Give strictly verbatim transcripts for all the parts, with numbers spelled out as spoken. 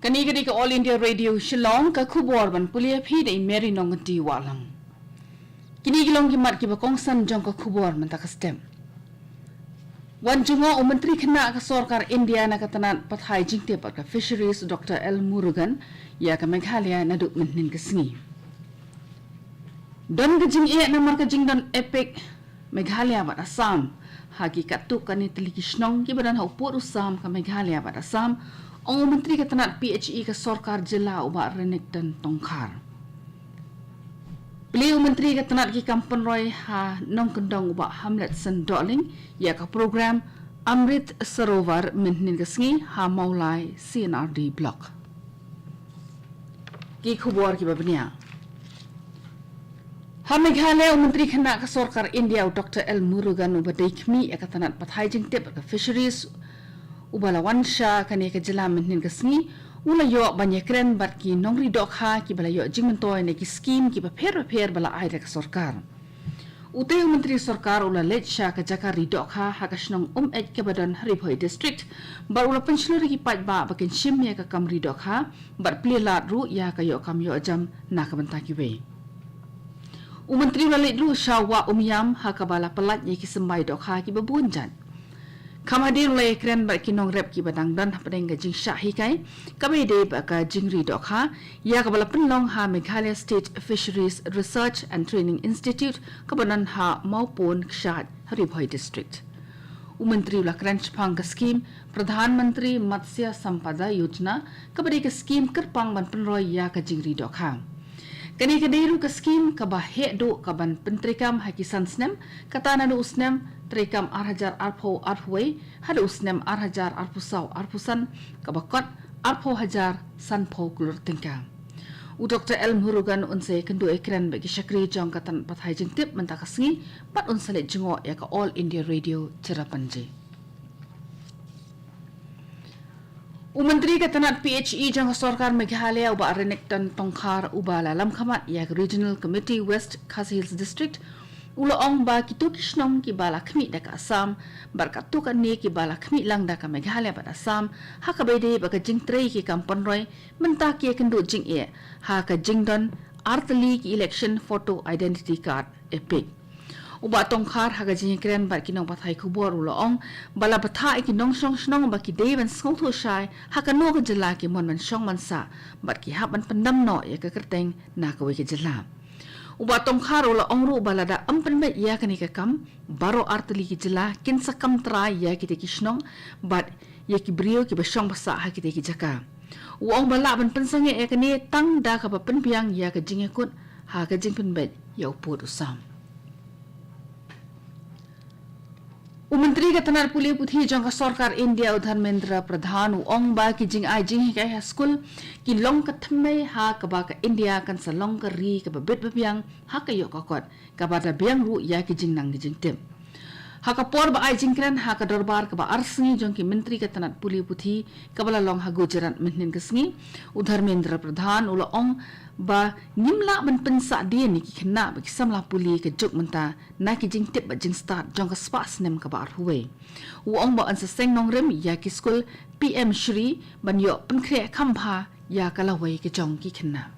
Kane ka dei ka All India Radio Shillong, ka khubor ban pule ïa phi da i Mary Nongkynrih Wahlang. Kine ki long ki mat kiba kongsan jong ka khubor mynta ka step. Wan jngoh u Myntri Khynnah ka Sorkar India na ka tnat pathai jingtip bad ka Fisheries, Doctor L Murugan, ïa ka Meghalaya naduh mynhynnin ka sngi. Don ka jingeh namar ka jingdon EPIC Meghalaya bad Assam ha ki katto katne tylli ki shnong kiba don ha u pud u sam ka Meghalaya bad Assam, ong u Myntri ka tnat P H E ka Sorkar Jylla u Bah Renikton Tongkhar. Plie u Myntri ka tnat ki kam pynroi ha Nongkyndong u Bah Hamletson Dohling ïa ka program Amrit Sarovar mynhynnin ka sngi ha Mawlai C and R D Block. Ki khubor kiba bniah. Ha Meghalaya, u Myntri Khynnah ka Sorkar India u Doctor L Murugan uba dei khmih ïa ka tnat pathai jingtip bad ka Fisheries uba la wan sha kane ka jylla mynhynnin ka sngi, u la ïoh ban ïakren bad ki nongri dohkha kiba la ïoh jingmyntoi na ki skim kiba pher bapher ba la ai da ka sorkar. Utei u Myntri Sorkar u la leit sha ka jaka ri dohkha ha ka shnong Umeit kaba don ha Ri Bhoi District, bad u la pynshlur ïa ki paidbah ba kin shim ïa ka kam ri dohkha bad plie lad ruh ïa ka ïoh kam ïoh jam na ka bynta kiwei. U Myntri u la leit ruh sha Wah Umiam ha kaba la pyllait ïa ki symbai dohkha kiba bun jait. Kham hadien u la ïakren bad ki nongrep kiba dang don hapdeng ka jingshah hikai kaba ïadei bad ka jingri dohkha, ïa kaba la pynlong ha Meghalaya State Fisheries Research and Training Institute kaba don ha Mawpun Kshaid ha Ri Bhoi District. U Myntri u la kren shaphang ka skim Pradhan Mantri Matsya Sampada Yojana kaba dei ka skim kyrpang ban pynroi ïa ka jingri dohkha. Kane ka dei ruh ka skim kaba heh duh kaban pyntreikam ha ki san snem, kata naduh u snem treikam ar hajar arphew arphew wei haduh u snem ar hajar arphew saw arphew san, kaba kot arphew hajar sanphew klur tyngka. U Doctor L Murugan un sa ïakynduh ïakren bad ki shakri jong ka tnat pathai jingtip mynta ka sngi bad un sa leit jngoh ïa ka All India Radio Cherrapunji. U Myntri ka tnat P H E jong ka Sorkar Meghalaya u Bah Renikton Tongkhar uba la lamkhmat ïa ka Regional Committee West Khasi Hills District u la ong ba kito ki shnong kiba la khmih da ka Assam bad katto katne kiba la khmih lang da ka Meghalaya bad Assam ha kaba ïadei bad ka jingtrei ki kam pynroi mynta ki ïakynduh jingeh ha ka jingdon artylli ki Election Photo Identity Card, EPIC. U Bah Tongkhar ha ka jingïakren bad ki nongpathai khubor u la ong ba la bthah ïa ki nongshong shnong ba ki dei ban sngewthuh shai ha kano ka jylla ki mon ban shong ban sah bad ki hap ban pyndam noh ïa ka kyrteng na kawei ka jylla. U Bah Tongkhar u la ong ruh ba lada ym pynbeit ïa kane ka kam, baroh artylli ki jylla kin sa kam trai ïa kitei ki shnong bad ïa ki briew kiba shong ba sah ha kitei ki jaka. U ong ba lah ban pynsangeh ïa kane tang da kaba pynbiang ïa ka jingïakut ha ka jingpynbeit ïa u pud u sam. U Myntri ka tnat pule puthi jong ka Sorkar India u Dharmendra Pradhan u ong ba ki jingai jinghikai ha skul ki long ka thymmei ha kaba ka India kan sa long ka ri kaba bit ba biang ha ka ïoh ka kot, kaba da biang ruh ïa ki jingnang ki jingtip. Ha ka por ba ai jingkren ha ka dorbar kaba ar sngi jong ki Myntri ka tnat pule puthi kaba la long ha Gujarat mynhynnin ka sngi, u Dharmendra Pradhan u la ong ba ngim lah ban pynsah dien ïa ki khynnah bad ki samla pule ka juk mynta na ki jingtip bad jingstad jong ka spah snem kaba arphew wei. U ong ba yn sa seng nongrim ïa ki skul P M Shri ban ïoh pynkhreh kham bha ïa ka lawei ka jong ki khynnah.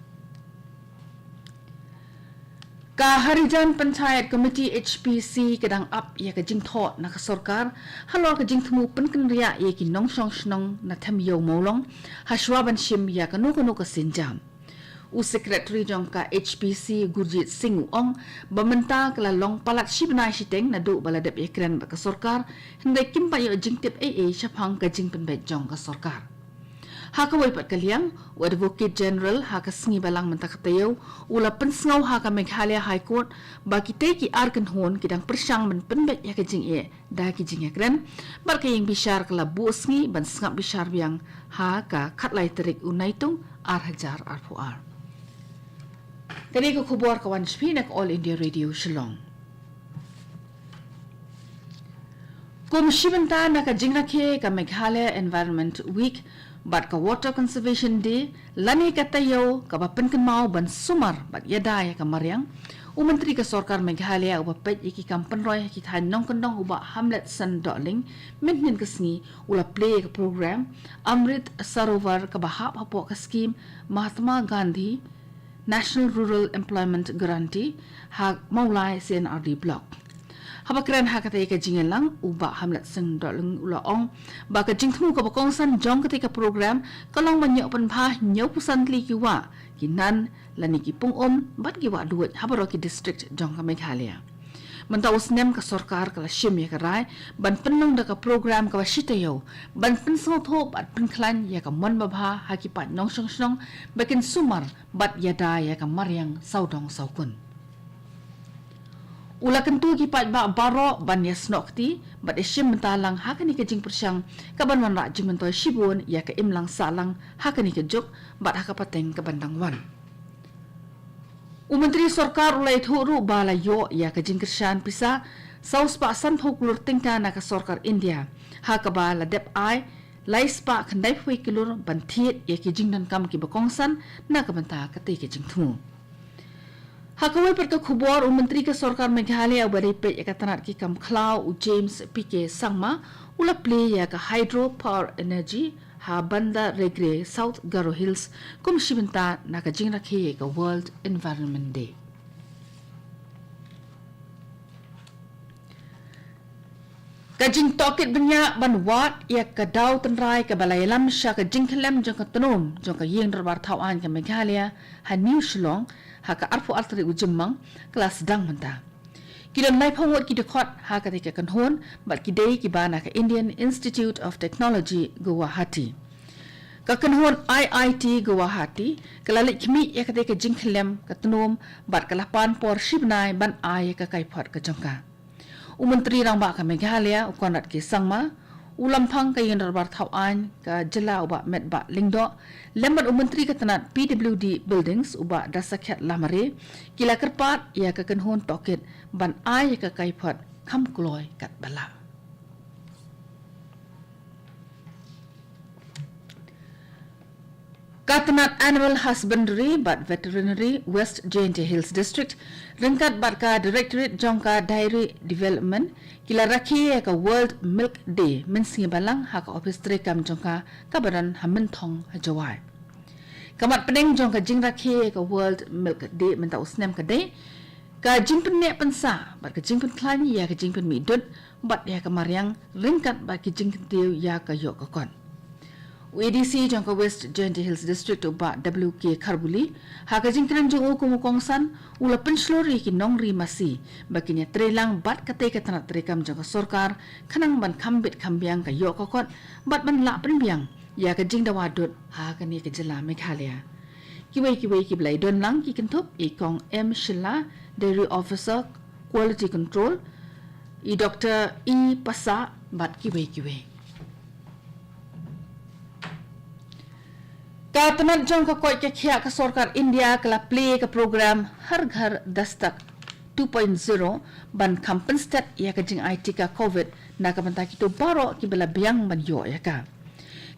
Ka Harijan Panchayat Committee, H P C, ka dang ap ïa ka jingthoh na ka sorkar halor ka jingthmu pynkynriah ïa ki nongshong shnong na Them Ïew Mawlong ha shuwa ban shim ïa kano kano ka sienjam. U Secretary jong ka H P C, Gurjit Singh, u ong ba mynta ka la long palat shi bnai shiteng naduh ba la dep ïakren bad ka sorkar, hynrei kim pat ïoh jingtip ei ei shaphang ka jingpynbeit jong ka sorkar. Ha kawei pat ka liang, u Advocate General ha ka sngi Balang mynta ka taïew u la pynsngew ha ka Meghalaya High Court ba kitei ki ar kynhun ki dang pyrshang ban pynbeit ïa ka jingeh da ki jingïakren, bad ka ïing bishar ka la buh sngi ban sngap bishar biang ha ka khatlai tarik u Naitung ar hajar arphew ar. Kane ka khubor ka wan sha phi na ka All India Radio Shillong. Kum shi bynta na ka jingrakhe ka Meghalaya Environment Week bad ka Water Conservation Day, lane ka taïew kaba pynkynmaw ban sumar bad ïada ïa ka mariang, U Myntri ka Sorkar Meghalaya uba peit ïa ki kam pynroi ha ki thaiñ nongkyndong u Bah Hamlet Sen Dohling mynhynnin ka sngi u la plie ïa ka program Amrit Sarovar kaba hap hapoh ka skim Mahatma Gandhi National Rural Employment Guarantee ha Mawlai C and R D Block. Haba kren ha katei ka jingïalang u Bah Hamlet Sen Dohling u la ong ba ka jingthmu kaba kongsan jong katei ka program ka long ban ïoh pynbha hynñiewphew san tylli ki wah, ki nan lane ki pung um bad ki wah duid ha baroh ki district jong ka Meghalaya. Mynta u snem ka sorkar ka la shim ïa ka rai ban pynlong da ka program kaba shi taïew ban pynsngewthuh bad pynkhlaiñ ïa ka mon babha ha ki paid nongshong shnong ba kin sumar bad ïada ïa ka mariang sawdong sawkun. U la kyntu ki paidbah baroh ban ïasnoh kti bad ïashim bynta lang ha kane ka jingpyrshang kaban wanrah jingmyntoi shibun ïa ka imlang sahlang ha kane ka juk bad ha ka pateng kaban dang wan. U Myntri Sorkar u la ïathuh ruh ba la ïoh ïa ka jingkyrshan pisa saw spah sanphew klur tyngka na ka Sorkar India, ha kaba la dep ai lai spah khyndaiphew klur ban thied ïa ki jingdonkam kiba kongsan na ka bynta katei ka jingthmu. Ha kawei pat ka khubor, u Myntri ka Sorkar Meghalaya uba dei peit ïa ka tnat ki kam khlaw u James P K Sangma u la plie ïa ka hydro power energy ha Bandaregre, South Garo Hills kum shi bynta na ka jingrakhe ïa ka World Environment Day. Ka jingtohkit bniah ban wad ïa ka daw tynrai kaba la ïalam sha ka jingkhyllem jong ka tnum jong ka Ïing Dorbar Thaw Aiñ ka Meghalaya ha New Shillong ha ka arphew ar tarik u Jymmang ka la sdang mynta. Ki don laiphew ngut ki dkhot ha katei ka kynhun bad ki dei kiba na ka Indian Institute of Technology, Guwahati. Ka kynhun I I T Guwahati ka la leit khmih ïa katei ka jingkhyllem ka tnum bad ka la pan por shi bnai ban ai ïa ka kaiphod ka jong ka. U Myntri Rangbah ka Meghalaya u Conrad K Sangma, u Lamphang ka Ïing Dorbar Thaw Aiñ ka jylla u Bah Metbah Lyngdoh lem bad u Myntri ka tnat P W D Buildings u Bah Dasakhiat Lamare ki la kyrpad ïa ka kynhun tohkit ban ai ïa ka kaiphod kham kloi katba lah. Ka tnat Animal Husbandry bad Veterinary West Jaintia Hills District ryngkat bad ka Directorate jong ka Dairy Development ki la rakhe ïa ka World Milk Day mynsngi balang ha ka ophis treikam jong ka kaba don ha Mynthong ha Jowai. Ka mat pdeng jong ka jingrakhe ïa ka World Milk Day mynta u snem ka dei ka jingpynneh pynsah bad ka jingpynkhlaiñ ïa ka jingpynmih dud bad ïa ka mariang ryngkat bad ki jingkyntiew ïa ka ïoh ka kot. U A D C jong ka West Jaintia Hills District u Bah W K Kharbuli ha ka jingkren jong u kum u kongsan u la pynshlur ïa ki nongri masi ba kin ïatreilang bad katei ka tnat treikam jong ka sorkar khnang ban kham bit kham biang ka ïoh ka kot bad ban lah pynbiang ïa ka jingdawa dud ha kane ka jylla Meghalaya. Kiwei kiwei kiba la ïadon lang ki kynthup i Kong M Shylla, Dairy Officer, Quality Control, i Doctor E Passah bad kiwei kiwei. Ka tnat jong ka koit ka khiah ka sorkar India ka la plie ka program Har Ghar Dastak two point zero ban kham pynstet ïa ka jingai tika covid na ka bynta kito baroh kiba la biang ban ïoh ïa ka.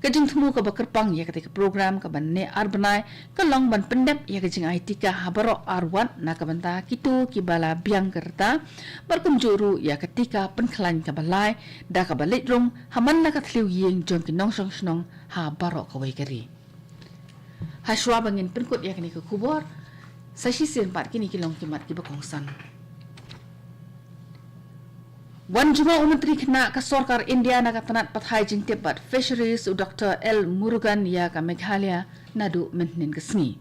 Ka jingthmu kaba kyrpang ïa katei ka program kaba neh ar bnai ka long ban pyndep ïa ka jingai tika ha baroh ar ward na ka bynta kito kiba la biang ka rta bad kumjuh ruh ïa ka tika pynkhlaiñ kaba lai da kaba leit rung ha man la ka thliew ïing jong ki nongshong shnong ha baroh kawei ka ri. Hashwa ba ngin pynkut ïa kane ka khubor, sa shisien pat kine ki long ki mat kiba kongsan. Wan jngoh u Myntri Khynnah ka Sorkar India na ka tnat pathai jingtip bad Fisheries u Doctor L Murugan ïa ka Meghalaya naduh mynhynnin ka sngi.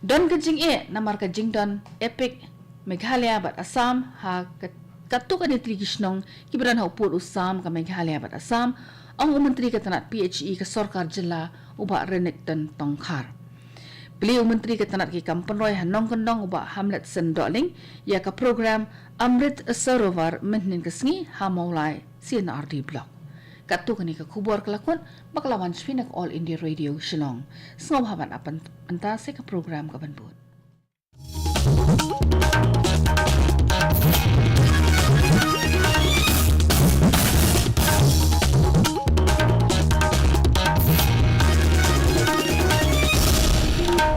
Don ka jingeh namar ka jingdon EPIC Meghalaya bad Assam ha ka, katto katne tylli ki shnong kiba don ha u pud u sam ka Meghalaya bad Assam, ong u Myntri ka tnat P H E ka Sorkar Jylla u Bah Renikton Tongkhar. Plie u Myntri ka tnat ki kam pynroi ha nongkyndong u Bah Hamlet Sen Dohling ïa ka program Amrit Sarovar mynhynnin ka sngi ha Mawlai C and R D Block. Katto kane ka khubor ka la kut ba ka la wan sha phi na ka All India Radio Shillong. Sngewbha ban ap mynta sa ka program kaban bud.